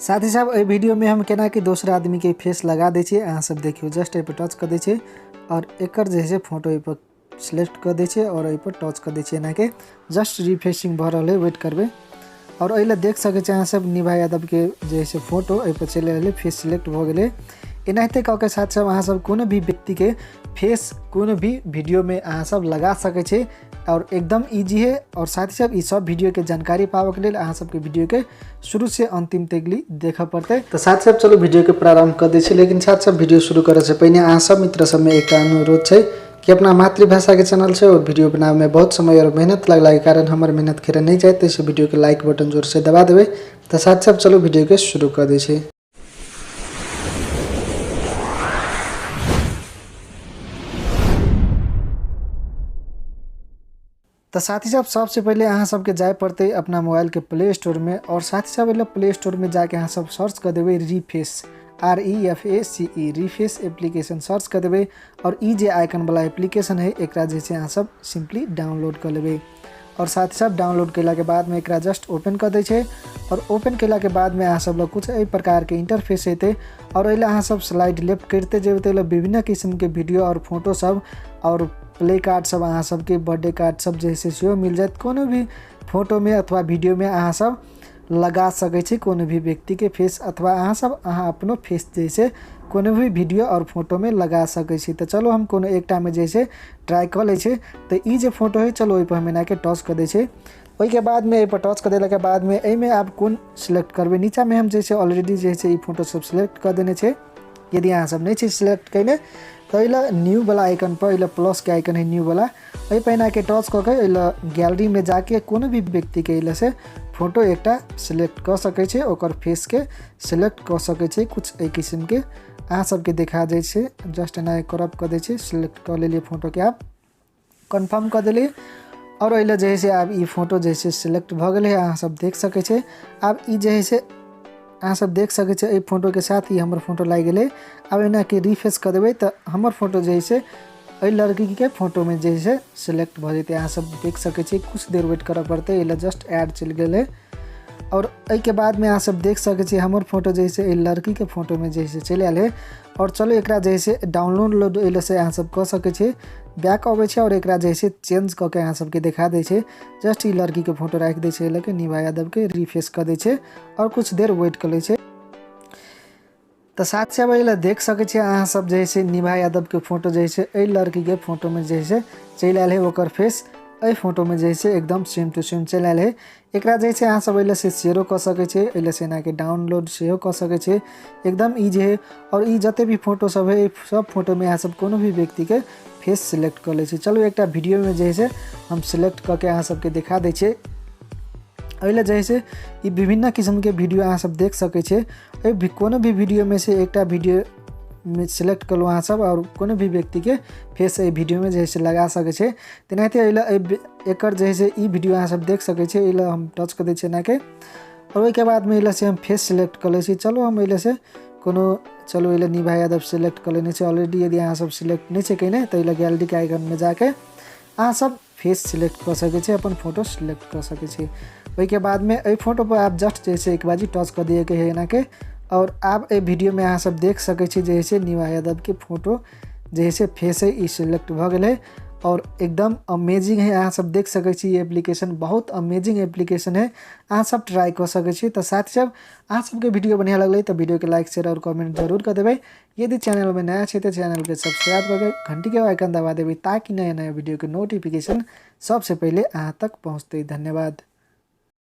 साथ ही साथ एहि वीडियो में हम केना कि दोसर आदमी के फेस लगा दै छियै, अहाँ सब देखियौ। जस्ट एहि पर टच कऽ दै छियै और एकर जे छै फोटो एहि पर सिलेक्ट कऽ दै छियै और एहि पर टच कऽ दै छियै एनाके। जस्ट रिफ्रेशिंग भऽ रहल है, वेट करबै। और एहि लए देख सकै छियै अहाँ सब निभा यादव के जे छै फोटो एहि पर चलि रहलै, फेस सिलेक्ट भऽ गेलै। एनाहिते कऽ के साथ सब अहाँ सब कोनो भी व्यक्ति के फेस कोनो भी वीडियो में अहाँ सब लगा सकै छी और एकदम इजी है। और साथ ही साथ ई सब वीडियो के जानकारी पाबऽ के लेल अहाँ सबके वीडियो के शुरू से अंतिम तक ली देखऽ पड़तै। तऽ साथ साथ चलू वीडियो के प्रारंभ कऽ दै छी, लेकिन साथ साथ वीडियो शुरू करऽ से पहिने अहाँ सब मित्र सबमे एकटा अनुरोध छै कि अपना मातृभाषा के चैनल छै और वीडियो बनाबे में बहुत समय और मेहनत लगला के कारण हमर मेहनत खेरे नहीं जाए, तैसे वीडियो के लाइक बटन जोर से दबा देबै। तऽ साथ साथ चलू वीडियो के शुरू कऽ दै छी। तऽ साथी साहब सबसे पहिले अहाँ सबके जाय पड़तै अपना मोबाइल के प्ले स्टोर में और साथी साहब एले प्ले स्टोर में जाके अहाँ सब सर्च कऽ देबै reface, R E F A C E, reface application search कऽ देबै और ई जे आइकन वाला एप्लीकेशन है एकरा जे छै अहाँ सब सिंपली डाउनलोड कऽ लेबै। और साथ ही साथ डाउनलोड केला के बाद में एकरा जस्ट ओपन कऽ दै छै और ओपन केला के बाद में अहाँ सब लग कुछ एहि प्रकार के इंटरफेस हेतै और एहि लए अहाँ सब स्लाइड लेफ्ट करिते जेबै तऽ एहि लए विभिन्न किस्म के वीडियो और फोटो सब और प्ले कार्ड सब अहाँ सबके बर्थडे कार्ड सब जे छै सेहो मिल जायत। कोनो भी फोटो में अथवा वीडियो में अहाँ सब लगा सकै छी कोनो भी व्यक्ति के फेस अथवा अहाँ सब अहाँ अपनो फेस जे छै कोनो भी वीडियो और फोटो में लगा सकै छी। तऽ चलो हम कोनो एकटा में जे छै ट्राई कऽ लै छी। तऽ ई जे फोटो है चलो ओहि पर हम एनाके टच कऽ दै छी। ओहिके बाद में एहि पर टच कऽ देलाके बाद में एहिमे आब कोन सिलेक्ट करबै, नीचा में हम जे छै ऑलरेडी जे छै ई फोटो सब सिलेक्ट कऽ देने छै। यदि अहाँ सब नहि छी सिलेक्ट कयने तऽ एहि लए न्यू वाला आइकन पर, एहि लए प्लस के आइकन है न्यू वाला, एहि पर एनाके टच कऽ के एहि लए गैलरी में जाके कोनो भी व्यक्ति के एहि लए से फोटो एकटा सिलेक्ट कऽ सकै छै, ओकर फेस के सिलेक्ट कऽ सकै छै। कुछ एहि किस्म के अहाँ सबके देखा जाइ छै। जस्ट एना क्रॉप कऽ दै छै, सिलेक्ट कऽ लेलियै फोटो के, आब कन्फर्म कऽ देलियै और एहि लए जे है से आब ई फोटो जे है से सिलेक्ट भऽ गेलै, अहाँ सब देख सकै छै। आब ई जे है से अहाँ सब देख सकै छै एहि फोटो के साथ ई हमर फोटो लागि गेलै। आब एना के रिफ्रेश कऽ देबै तऽ हमर फोटो जे है से एहि लड़की के फोटो में जे है से सिलेक्ट भऽ जेतै। अहाँ सब देख सकै छी, कुछ देर वेट करऽ पड़तै, एहि लए जस्ट ऐड चलि गेलै। और एहिके बाद में अहाँ सब देख सकै छी हमर फोटो जे है से एहि लड़की के फोटो में जे है से चलि आयल है। और चलू एकरा जे है से डाउनलोड एहि लए से अहाँ सब कऽ सकै छी। बैक अबै छै और एकरा जे है से चेंज कऽ के अहाँ सबके देखा दै छै। जस्ट ई लड़की के फोटो राखि दै छै, एहि लए के निभा यादव के रिफ्रेश कऽ दै छै और कुछ देर वेट कऽ लै छै। तऽ साथ से एहि लए देख सकै छियै अहाँ सब जे है से निभा यादव के फोटो जे है से एहि लड़की के फोटो में जे है से चलि आयल है, ओकर फेस एहि फोटो में जे है से एकदम सेम टू सेम चलि आयल है। एकरा जे छै अहाँ सब एहि लए से शेयरो कऽ सकै छियै, एहि लए से एनाके डाउनलोड सेहो कऽ सकै छियै, एकदम इजी है। और ई जते भी फोटो सब है सब फोटो में अहाँ सब कोनो भी व्यक्ति के फेस सिलेक्ट कऽ लै छी। चलू एकटा वीडियो में जे है से हम सिलेक्ट कऽ के अहाँ सबके देखा दै छियै। एहि लए जे है से ई विभिन्न किस्म के वीडियो अहाँ सब देख सकै छियै। एहि कोनो भी वीडियो में से एकटा वीडियो में सिलेक्ट करू अहाँ सब और कोनो भी व्यक्ति के फेस एहि वीडियो में जे है से लगा सकै छियै। तेनाहिते एहि लए एकर जे है से ई वीडियो अहाँ सब देख सकै छियै। एहि लए हम टच कऽ दै छियै एनाके और ओहिके बाद में एहि लए से हम फेस सिलेक्ट कऽ लै छी। चलू हम एहि लए से कोनो, चलू एहि लए निभा यादव सिलेक्ट कऽ लेने छी ऑलरेडी। यदि अहाँ सब सिलेक्ट नहि छै कयने तऽ एहि लए गैलरीके आइकनमे जाके अहाँ सब फेस सिलेक्ट कऽ सकै छी, अपन फोटो सिलेक्ट कऽ सकै छी। ओहिके बादमे एहि फोटो पर आब जस्ट जे छै एक बाजी टच कऽ दियैके है एनाके और आब एहि वीडियोमे अहाँ सब देख सकै छी जे छै निभा यादवके फोटो जे छै फेस है ई सिलेक्ट भऽ गेलै और एकदम अमेजिंग है। अहाँ सब देख सकै छी ई एप्लीकेशन बहुत अमेजिंग एप्लीकेशन है, अहाँ सब ट्राई कऽ सकै छी। तऽ साथ सब अहाँ सबके वीडियो बढ़िया लगलै तऽ वीडियो के लाइक शेयर और कमेंट जरूर कऽ देबै। यदि चैनल में नया छै तऽ चैनल के सब्सक्राइब कऽ के घंटी के आइकन दबा देबै ताकि नया नया वीडियो के नोटिफिकेशन सबसे पहिले अहाँ तक पहुँचतै। धन्यवाद।